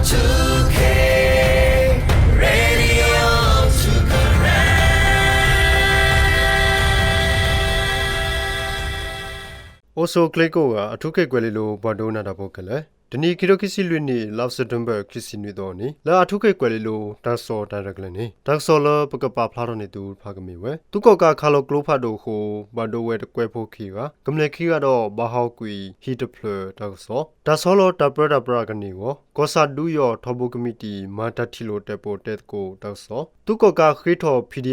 အိၣ်ဆူၣ်ချ့ကိးဂၤ အထူးခ့ကွဲၤလ့လိၤ ပှၤဒိကနၣ်တၢ်ဖိခဲလၢာ်, တနံၤ ခံထိခံဆံလွံၢ်နံၣ် လါစဲးပထ့ဘၢၣ် ခံဆံနွံသီအနံၤ လၢအထူးခ့ကွဲၤလ့လိၤ တၢ်ကစီၣ်တၢ်ရဲၣ်တၢ်ကျဲၤန့ၣ် တၢ်ကစီၣ်လၢပကပာ်ဖျါထီၣ်န့ၢ်သုတဖၣ်ကမ့ၢ်ဝဲ သုးကီၣ်ကးခးလီၤကျိဖးဒိၣ်အဃိ ဘၣ်ဒိဝဲတကွဲဖိခံဂၤ, ကမျၢၢ်ခံဂၤဒီး ဘၣ်ဟးကွံာ်ဟံၣ်တဖျၢၣ်တၢ်ကစီၣ်, တၢ်ဆီလီၤတၢ်ပြၢတၢ်ပြးကန့ၢ်အဂီၢ် ကီၢ်ဆၣ်ဒူယီၢ်ထီဘိကမံးတံာ် မၤတၢ်ထံၣ်လိာ်တဲာ်ပိာ်တဲသကိးတၢ်ကစီၣ်, သုးကီၣ်ကးဃ့ထီၣ် ဖံးဒံးအါဒီး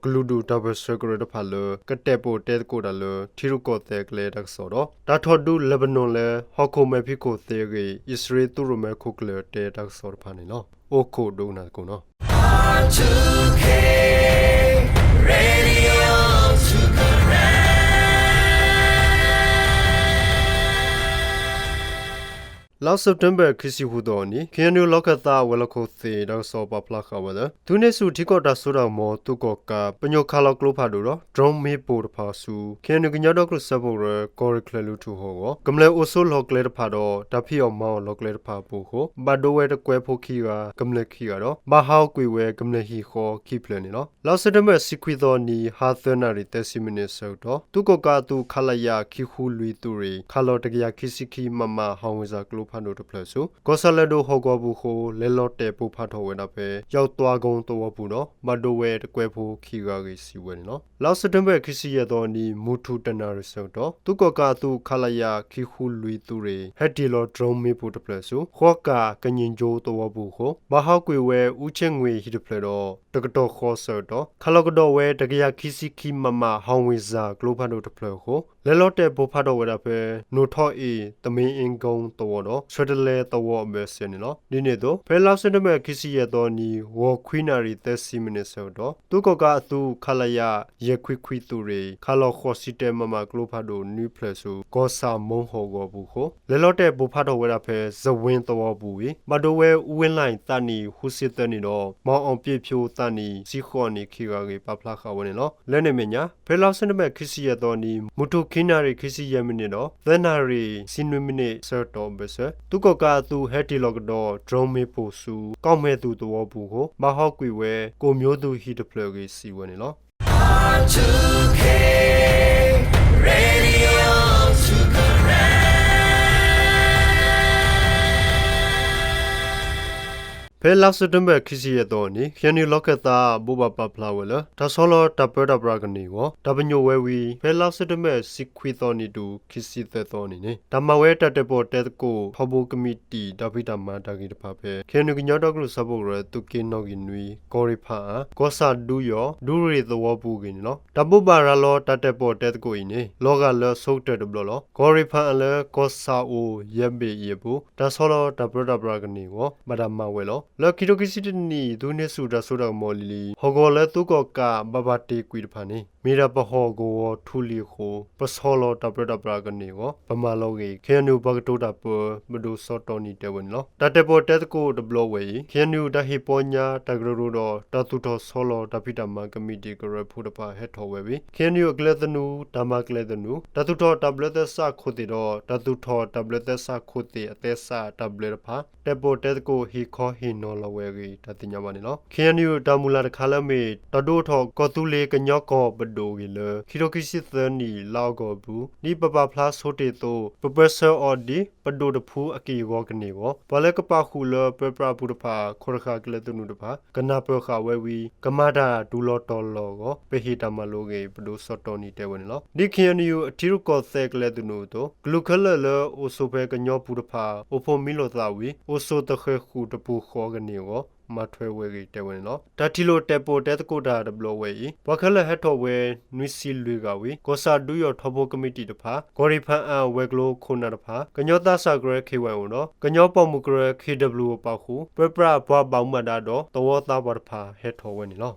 ကလုာ်ဒူၣ်တၢ်ပၢၢ်ဆၢကရၢတဖၣ်လၢ ကတဲာ်ပိာ်တဲသကိးတၢ်လၢထံရူၢ်ကီၢ်သဲးအကျဲတၢ်ကစီၣ်ဒီး တၢ်ထီၣ်ဒုးလဲၤပနီၣ်လၢ ဟီၣ်ခိၣ်မဲာ်ဖံးခိၣ်သ့အဂ့ၢ် အံၣ်စရ့လးသုးရိၣ်မဲခိၣ်ကျၢၢ်တဲတၢ်ကစီၣ်တဖၣ်န့ၣ်လီၤ. အိၣ်ခိးဒိကနၣ်သကိးနီၤ. လါစဲးပထ့ဘၢၣ် ခံဆံဃုသီအနံၤ ခ့ၣ်အဲၣ်ယူၣ် လီၢ်ခၢၣ်သးဝဲၤလီၢ်ခိၣ်သ့ၣ် တၢ်ကစီၣ်ပာ်ဖျါဃာ်ဝဲလၢ သုးန့ၢ်ဆူၣ်ထံကီၢ်တၢ်စိတၢ်ကမီၤ သုးကီၣ်ကး ပညိၣ်ခးလီၤကျိဖးဒိၣ်ဒီး drone မ့ၣ်ပိၢ်တဖၣ်ဆူ ခ့ၣ်အဲၣ်ယူၣ် ကညီဒီကလုာ်စၢဖှိၣ်ကရၢ ကီၢ်ရ့ၣ်ချၢၣ်လွံၢ်ထူၣ်ဟီၣ်ကဝီၤ ကမျၢၢ်အိၣ်ဆိးလီၢ်ကျဲတဖၣ်ဒီး တၢ်ဖံးအီၣ်မၤအီၣ်လီၢ်ကျဲတဖၣ်အပူၤအဃိ ဘၣ်ဒိဝဲတကွဲဖိခံဂၤ, ကမျၢၢ်ခံဂၤဒီး ဘၣ်ဟးကွံာ်ဝဲကမျၢၢ်ဟံၣ်ဃီခံဖျၢၣ်န့ၣ်လီၤ. လါစဲးပထ့ဘၢၣ် ဆံခွံသီအနံၤ ဟါသၢနၣ်ရံၣ်သၢဆံမံးနံးအဆၢကတီၢ် သုးကီၣ်ကးအသုး ခလရ ခံဃုလွံၢ်သုးရ့ၣ် ခးလီၤတကယၤခံဆံခံ မမ ဟီၣ်ဝ့ၣ်စၢ်ကျိဖးဒိၣ်တဖျၢၣ်ဆူ ကီၢ်ဆၣ်လၢၢ်ဒိၣ်ဟီၣ်ကဝီၤပူၤအဃိ လဲၤလီၤတဲာ်ပိၢ်ဖးထီၣ်ဝဲဒၣ်ဖဲ ယီၣ်သွါကိသဝီပူၤဒီး ဘၣ်ဒိဝဲတကွဲဖိခံဂၤအဂ့ၢ် စံးဝဲန့ၣ်လီၤ. လါစဲးပထ့ဘၢၣ် ခံဆံယဲၢ်သီအနံၤ မုၢ်ထူၣ်တနၣ်ရံၣ်ဆၢကတီၢ် သုးကီၣ်ကးအသုး ခလရ ခံဃုလွံၢ်သုးရ့ၣ် ဟဲတ့ၢ်လီၤ drone မ့ၣ်ပိၢ်တဖျၢၣ်ဆူ ဃီကၣ်ကည့ၣ်ကၠိသဝီပူၤအဃိ ဘၣ်ဟးကွံာ်ဝဲ အူဆ့ၣ်ငွ့ၣ်ဟံၣ်တဖျၢၣ်ဒီး တကတီၢ်ဃီအဆၢကတီၢ် ခးလီၤကဒီးဝဲ တကယၤခံဆံခံ မမ ဟီၣ်ဝ့ၣ်စၢ်ကျိဖးဒိၣ်တဖျၢၣ်အဃိ လဲၤလီၤတဲာ်ပိၢ်ဖးထီၣ်ဝဲဒၣ်ဖဲ နိၣ်ထီၣ်အ့ၣ် သမ့ၣ်အ့ကီသဝီဒီး ဆှၢတလဲသဝီအဘၢၣ်စၢၤန့ၣ်လီၤ. ဒ်န့ၣ်အသိး ဖဲလါစဲးပထ့ဘၢၣ် ခံဆံယဲၢ်သီအနံၤ ဂီၤခွံနၣ်ရံၣ်သၢဆံမံးနံးအဆၢကတီၢ် သုးကီၣ်ကးအသုး ခလရ ယဲၢ်ခွံခွံသုးရ့ၣ် ခးလီၤဃိးဆံတၢ မမ ကျိဖးဒိၣ်နွံဖျၢၣ်ဆူ ကီၢ်ဆၣ်မိၢ်ဟီၣ်ကဝီၤပူၤအဃိ လဲၤလီၤတဲာ်ပိၢ်ဖးထီၣ်ဝဲဒၣ်ဖဲ စဝ့သဝီပူၤဝံၤ ဘၣ်ဒိဝဲ အူဝ့လါသးနံၣ် ဃုဆံသၢနံၣ်ဒီး မၤအီၣ်ပ့းဖၠိသးနံၣ် ဆံဃိးနံၣ် ခံဂၤအဂ့ၢ် ပာ်ဖျါဃာ်ဝဲန့ၣ်လီၤ. လၢန့ၣ်အမဲာ်ညါ ဖဲလါစဲးပထ့ဘၢၣ် ခံဆံယဲၢ်သီအနံၤ မုၢ်ထူၣ်ခံနၣ်ရံၣ် ခံဆံယဲၢ်မံးနံးဒီး သၢနၣ်ရံၣ် ဆံနွံမံးနံးအဆၢကတီၢ်အဘၢၣ်စၢၤ သုးကီၣ်ကးအသုး ဟဲတ့ၢ်လီၤကဒီး drone မ့ၣ်ပိၢ်ဆူ ကီၢ်မဲၣ်သူၣ်သဝီပူၤအဃိ ဘၣ်ဟးကွံာ်ဝဲ ကိၣ်မၠိသူၣ်ဟံၣ်တဖျၢၣ်အဂ့ၢ် စံးဝဲန့ၣ်လီၤ. ဖဲလါစဲးပထ့ဘၢၣ် ခံဆံယဲၢ်သီအနံၤ ခ့ၣ်အဲၣ်ယူၣ် လီၢ်ခၢၣ်သး ဘိးဘၣ်ပာ်ဖျါဝဲလၢ တၢ်ဆီလီၤတၢ်ပြၢတၢ်ပြးကန့ၢ်အဂီၢ် တၢ်ပညိၣ်ဝဲဝံၤ ဖဲလါစဲးပထ့ဘၢၣ် ဆံခွံသီအနံၤတုၤ ခံဆံသၢသီအနံၤန့ၣ် တၢ်မၤဝဲတၢ်တဲာ်ပိာ်တဲသကိး ထီဘိကမံးတံာ် တၢ်ဖံးတၢ်မၤတၢ်ဂ့ၤတဖၣ်ဖဲ ခ့ၣ်အဲၣ်ယူၣ် ကညီဒီကလုာ်စၢဖှိၣ်ကရၢ သုးက့နီၣ်ဂံၢ်နွံ ကီၢ်ရ့ၣ်ဖးအါ ကီၢ်ဆၣ်ဒူယီၢ် ဒူရ့ၣ်သဝီပူၤအဂ့ၢ်န့ၣ်လီၤ. တၢ်ဘိးဘၣ်ရၤလီၤတၢ်တဲာ်ပိာ်တဲသကိးအံၤန့ၣ် လီၤဂာ်လၢအဆိကတၢၢ်တဘျီလီၤ. ကီၢ်ရ့ၣ်ဖးအါလၢ ကီၢ်ဆၣ်အိၣ်ယဲၢ်ဘ့ၣ်အံၤအပူၤ တၢ်ဆီလီၤတၢ်ပြၢတၢ်ပြးကန့ၢ်အဂီၢ် ဘၣ်တၢ်မၤဝဲလီၤ. လၢခံထိခံဆံတနံၣ် သုးန့ၢ်ဆူၣ်တၢ်စိတၢ်ကမီၤလံၤလံၤ ဟီၣ်ကဝီၤလၢသုးကီၣ်ကးဘၣ်ပာ်တ့ၢ်ကွံာ်တဖၣ်န့ၣ် မ့ၢ်ဒၣ်ပဟီၣ်ကဝီၤထူလံၤအဃိ ပဆီလီၤတၢ်ပြၢတၢ်ပြးကန့ၢ်အဂီၢ် ပမၤလီၤဂ့ၤ ခ့ၣ်အဲၣ်ယူၣ် ပှၤကတိၤတၢ်ပၢ ပဒိၣ်စီၤတီနံၤတဲဝဲန့ၣ်လီၤ. တၢ်တဲာ်ပိာ်တဲသကိးတဘျီဝဲအံၤ ခ့ၣ်အဲၣ်ယူၣ် တၢ်ဟ့ၣ်ပီညါတၢ်ကရၢကရိဒီး တၢ်သူၣ်ထီၣ်ဆီလီၤတၢ်ဖံးတၢ်မၤကမံးတံာ်ကရၢဖိတဖၣ်ဟဲထီၣ်ဝဲဝံၤ ခ့ၣ်အဲၣ်ယူၣ် အကျဲသနူ တၢ်မၤကျဲသနူ တၢ်သူၣ်ထီၣ်တၢ်ဘျၢသဲစးခိၣ်သ့ၣ်ဒီး တၢ်သူၣ်ထီၣ်တၢ်ဘျၢသဲစးခိၣ်သ့ၣ်အသဲစးတၢ်ဘျၢတဖၣ် တဲာ်ပိာ်တဲသကိးဟ့ၣ်ခီဟ့ၣ်နီၤလီၤဝဲအဂ့ၢ် တၢ်သ့ၣ်ညါဘၣ်န့ၣ်လီၤ. ခ့ၣ်အဲၣ်ယူၣ် တၢ်မုၢ်လၢ်တခါလၢအမ့ၢ် တၢ်ဒိၣ်ထီၣ်ကီၢ်သူလ့ၤကညီကီၢ်ပဒိၣ်အဂ့ၢ်လၢ ခံထိခံဆံသၢနံၣ် လါအီကူးအပူၤ ဒ်ပပာ်ဖျါဆိတ့ၢ်အသိး ပပၢဆှၢအီၤဒ် ပဒိၣ်တဖုအက့ၢ်အဂီၤကန့ၢ်အဂီၢ် ပှၤလၢကပာ်ဃုာ်လၢပၢပြးအပူၤတဖၣ် ခိၣ်တဃာ်ကျဲသနူတဖၣ် ကနၢ်ပၢၢ်ဃာ်ဝဲဝံၤ ကမၤတၢ်တုၤလီၤတီၤလီၤအဂီၢ် ပဟ့ၣ်တၢ်မၤလိအဂ့ၢ် ပဒိၣ်စီၤတီနံၤတဲဝဲန့ၣ်လီၤ. ဒ် ခ့ၣ်အဲၣ်ယူၣ် အထံရူၢ်ကီၢ်သဲးကျဲသနူအသိး ကလူးခဲလၢာ်လၢအိၣ်ဆိးဖဲကညီပူၤတဖၣ် အိၣ်ဖှိၣ်မံလိာ်သးဝံၤ အိၣ်ဆိးသဃဲၤဃုာ်တပူၤဃီကန့ၢ်အဂီၢ် မၤထွဲဝဲအဂ့ၢ်တဲဝဲန့ၣ်လီၤ. တၢ်ထံၣ်လိာ်တဲာ်ပိာ်တဲသကိးတၢ်တဘျီဝဲအံၤ ပှၤခဲလၢာ်ဟဲထီၣ်ဝဲ နွံဆံလွံၢ်ဂၤဝံၤ ကီၢ်ဆၣ်ဒူယီၢ်ထီဘိကမံးတံာ်တဖၣ် ကီၢ်ရ့ၣ်ဖးအါဝဲၤကျိခိၣ်နၢ်တဖၣ် ကညီသးစၢ်ကရၢ ခ့ၣ်ဝဲၣ်အိၣ်ဒီး ကညီပှၢ်မုၢ်ကရၢ ခ့ၣ်ဒဘျူၣ် အပာ်ဃုာ် ပၢပြးပှၤဘၣ်မူဘၣ်ဒါဒီး သဝီသးပှၢ်တဖၣ်ဟဲထီၣ်ဝဲန့ၣ်လီၤ.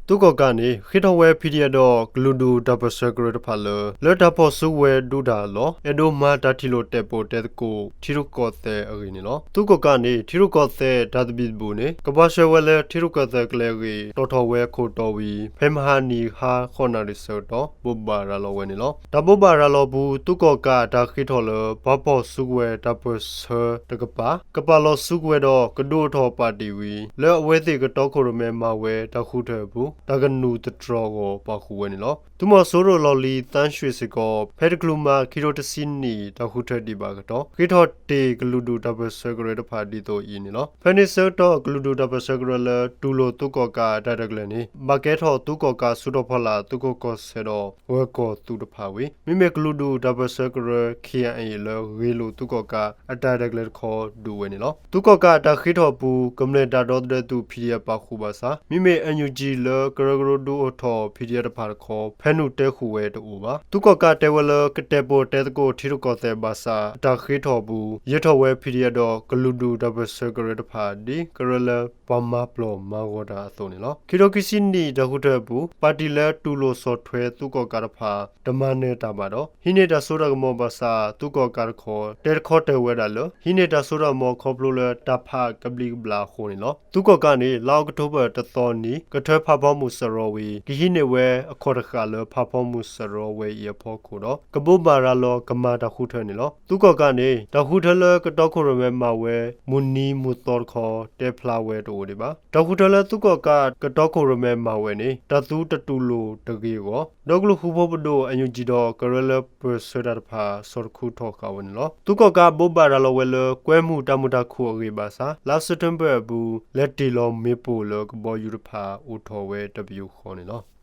သုးကီၣ်ကးန့ၣ် ဃ့ထီၣ်ဝဲ PDF ဒီးကလုာ်ဒူၣ်တၢ်ပၢၢ်ဆၢကရၢတဖၣ်လၢ လၢတၢ်ဖီၣ်စုကဝဲၤဒုးတၢ်အလီၢ် အဲၣ်ဒိးမၤတၢ်ထံၣ်လိာ်တဲာ်ပိာ်တဲသကိး ထံရူၢ်ကီၢ်သဲးအဂ့ၢ်န့ၣ်လီၤ. သုးကီၣ်ကးန့ၣ် ထံရူၢ်ကီၢ်သဲးတၢ်သဘံၣ်သဘုၣ်န့ၣ် ကဘှါရှဲဝဲလၢထံရူၢ်ကီၢ်သဲးကျဲအဂ့ၢ် တီၣ်ထီၣ်ဝဲခိၣ်တီဝံၤ ဖဲမဟါနံၤဟါဃိးနၣ်ရံၣ်ဆၢကတီၢ် ဘိးဘၣ်ရၤလီၤဝဲန့ၣ်လီၤ. တၢ်ဘိးဘၣ်ရၤလီၤအပူၤ သုးကီၣ်ကးအတၢ်ဃ့ထီၣ်လၢ ပှၤဖီၣ်စုကဝဲၤတၢ်ပၢၢ်ဆၢတကပၤ ကပာ်လီၤစုကဝဲၤဒီးကဒုးအိၣ်ထီၣ်ပၣ်တံၣ်ဝံၤ လၢအဝဲသ့ၣ်ကတီခိၣ်ရိၣ်မဲမၤဝဲတၢ်ဃုထၢအပူၤ တၢ်ကနူၤသတြီၤအဂီၢ်ပာ်ဃုာ်ဝဲန့ၣ်လီၤ. သုးမီၤစိရိၤလီၢ်လံၤသန်းရွှေစ့ၢ်ကီး ဖဲတချုးမးခံထိတဆံနံၣ် တၢ်ဃုထၢဒံးဘၣ်အကတီၢ် ဃ့ထီၣ်တ့ၢ်ကလုာ်ဒူၣ်တၢ်ပၢၢ်ဆၢကရၢတဖၣ်ဒ်သိးအံၤန့ၣ်လီၤ. ဖဲန့ၣ်ဆၢကတီၢ် ကလုာ်ဒူၣ်တၢ်ပၢၢ်ဆၢကရၢလၢတူၢ်လိာ်သုးကီၣ်ကးအတၢ်ရဲၣ်တၢ်ကျဲၤန့ၣ် ဘၣ်ကဲထီၣ်သုးကီၣ်ကးစုတီၤဖီလာ် သုးခိးကီၢ်ဆၢဒီး ဂၢၤကီၢ်သုးတဖၣ်ဝံၤ မ့မ့ၢ်ကလုာ်ဒူၣ်တၢ်ပၢၢ်ဆၢကရၢ KIA လၢဂ့ၢ်လိာ်သုးကီၣ်ကးအတၢ်ရဲၣ်တၢ်ကျဲၤတခီဒုးဝဲန့ၣ်လီၤ. သုးကီၣ်ကးအတၢ်ဃ့ထီၣ်အပူၤ ကမျၢၢ်တၢ်ဒီသဒၢသုး PDF ပာ်ဃုာ်ဘၣ်ဆၣ် မ့မ့ၢ် NUG လၢကရၢကရိဒုးအိၣ်ထီၣ် PDF တဖၣ်တခီ ဖဲနုာ်တဲဃုာ်ဝဲတအိၣ်ဘၣ်. သုးကီၣ်ကးတဲဝဲလၢ ကတဲာ်ပိာ်တဲသကိးထံရူၢ်ကီၢ်သဲးဘၣ်ဆၣ် အတၢ်ဃ့ထီၣ်အပူၤ ယဲၢ်ထီၣ်ဝဲ PDF ဒီးကလုာ်ဒူၣ်တၢ်ပၢၢ်ဆၢကရၢတဖၣ် ဒ်ကရၢလၢပှၤမၤပျီၢ်မၤဂီၤတၢ်အသိးန့ၣ်လီၤ. ခံထိခံဆံနံၣ်တၢ်ဃုထၢအပူၤ ပၣ်တံၣ်လၢတူၢ်လိာ်ဆီၣ်ထွဲသုးကီၣ်ကးတဖၣ် တမၤနၢၤတၢ်ဘၣ်ဒီး ဟံးန့ၢ်တၢ်စိတၢ်ကမီၤဘၣ်ဆၣ် သုးကီၣ်ကးတခီ တဲတခီတဲဝဲဒၣ်လၢ ဟံးန့ၢ်တၢ်စိတၢ်ကမီၤခီဖျိလၢတၢ်ဖးကဘျံးကဘျၣ်အဃိန့ၣ်လီၤ. သုးကီၣ်ကးန့ၣ် လါအီးကထိဘၢၣ်တသီနံၤ ကထၢဖးဖီမုၢ်စရီဝံၤ ကဟံးန့ၢ်ဝဲအခီၣ်တဃာ်လၢဖးဖီမုၢ်စရီဝဲအံၤအဖီခိၣ်ဒီး ကဘိးဘၣ်ရၤလီၤကမၤတၢ်ဃုထၢန့ၣ်လီၤ. သုးကီၣ်ကးန့ၣ် တၢ်ဃုထၢလၢကတီခိၣ်ရိၣ်မဲမၤဝဲ မုၢ်နံၤမုၢ်သီတခီ တဲဖျါဝဲတအိၣ်ဒံးဘၣ်. တၢ်ဃုထၢလၢသုးကီၣ်ကးကတီခိၣ်ရိၣ်မဲမၤဝဲန့ၣ် တၢ်သုတတူၢ်လိာ်တဂ့ၤအဂီၢ် ဒီကလုာ်ဃူဖိးပဒိၣ် NUG ဒီးကရၢလၢပၢၢ်ဆၢတၢ်တဖၣ် ဆီၣ်တခူထီၣ်ဃာ်ဝဲန့ၣ်လီၤ. သုးကီၣ်ကးဘိးဘၣ်ရၤလီၤဝဲလၢ ကွဲမုာ်တၢ်မုာ်တၢ်ခုၣ်အဂ့ၢ်ဘၣ်ဆၣ် လါစဲးပထ့ဘၢၣ်အပူၤ လဲၤတ့ၢ်လီၤမ့ၣ်ပိၢ်လၢကဘီယူၤတဖၣ် အိၣ်ထီၣ်ဝဲတပယူာ်ဃီန့ၣ်လီၤ.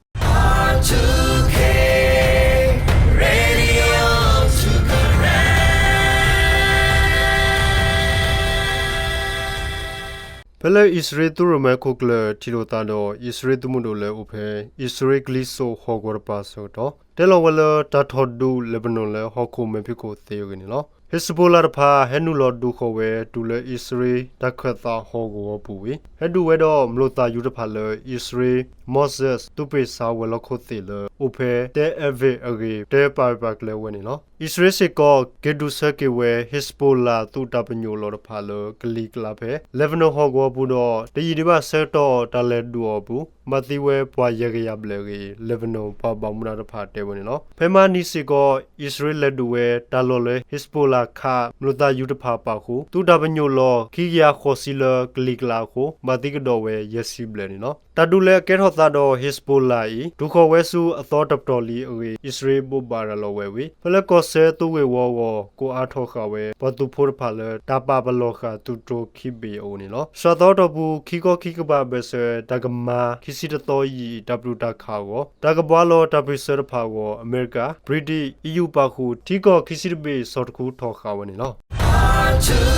ဖဲလၢအံၣ်စရ့လးသုးရိၣ်မဲခိၣ်ကျၢၢ်ထံၣ်လိာ်သးဒီး အံၣ်စရ့လးသုးမုၢ်ဒိၣ်လၢအိၣ်ဖဲ အံၣ်စရ့လးကလံၤစိးဟီၣ်ကဝီၤတပၤအဆၢကတီၢ် တဲလီၤဝဲလၢတၢ်ထီၣ်ဒုး Lebanon လၢဟီၣ်ခိၣ်မဲာ်ဖံးခိၣ်သ့အဂ့ၢ်န့ၣ်လီၤ. Hezbollah တဖၣ် ဟဲနုာ်လီၤဒုးဃီၤဝဲတုၤလၢအံၣ်စရ့လးတၢ်ခၢၣ်သးဟီၣ်ကဝီၤပူၤဝံၤ ဟဲဒုးဝဲဒီးမျိာ်သၣ်ယူၤတဖၣ်လၢအံၣ်စရ့လး Mossad သုးပ့ၢ်ဆါဝဲၤလီၢ်ခိၣ်သ့ၣ်လၢအိၣ်ဖဲ Tel Aviv အဂ့ၢ် တဲပာ်ဂၢၢ်ပာ်ကျၢၤဝဲန့ၣ်လီၤ. အံၣ်စရ့လးစ့ၢ်ကီး က့ၤဒုးဆၢက့ၤဝဲ Hezbollah သုးတၢ်ပညိၣ်လီၤတဖၣ်လၢကလံၤကျါဖဲ Lebanon ဟီၣ်ကဝီၤပူၤဒီး တယံာ်ဒံးဘၣ်ဆၢကတီၢ်တၢ်လဲၤဒုးအီၤအပူၤ ဘၣ်သံဝဲပှၤယဲၢ်ကယၤဘျဲၣ်အဂ့ၢ် Lebanon ပှၤဘၣ်မူဘၣ်ဒါတဖၣ်တဲဝဲန့ၣ်လီၤ. ဖဲမဟါနံၤစ့ၢ်ကီး အံၣ်စရ့လးလဲၤဒုးဝဲတၢ်လီၢ်လၢ Hezbollah ခးမျိာ်သၣ်ယူၤတဖၣ်ပာ်ဃုာ် သုးတၢ်ပညိၣ်လီၤ ခံကယၤဃိးဆံလၢကလံၤကျါအဃိ ဘၣ်သံကဒီးဝဲယဲၢ်ဆံဘျဲၣ်န့ၣ်လီၤ. တၢ်ဒုးလၢအကဲထီၣ်သးဒီး Hezbollah အံၤ တုၤဃီၤဝဲဆူအသီတပတီၢ်လံအဂ့ၢ် အံၣ်စရ့လးဘိးဘၣ်ရၤလီၤဝဲဝံၤ ဖဲလၢကီၢ်စဲၣ်သုးဂ့ၢ်ဝီအဂီၢ် ကိးအါထီၣ်ဃာ်ဝဲ ပှၤသုးဖိတဖၣ်လၢတၢ်ပာ်ပလီၢ်ဃာ်သုးတြိၤခံဘ့ၣ်အအိၣ်န့ၣ်လီၤ. စှၤသီအတီၢ်ပူၤ ခံခီခံကပၤအဘၢၣ်စၢၤ တၢ်ကမၤခံဆံတသီယံာ်အံၤ တၢ်ပတုာ်တၢ်ခးအဂီၢ် တၢ်ကဘှါလီၤတၢ်ပၢၢ်ဆၢတဖၣ်အဂီၢ် အမဲရကၤ Britain EU ပာ်ဃုာ် ထံကီၢ်ခံဆံတဘ့ၣ် ဆီၣ်တခူထီၣ်ဃာ်ဝဲန့ၣ်လီၤ.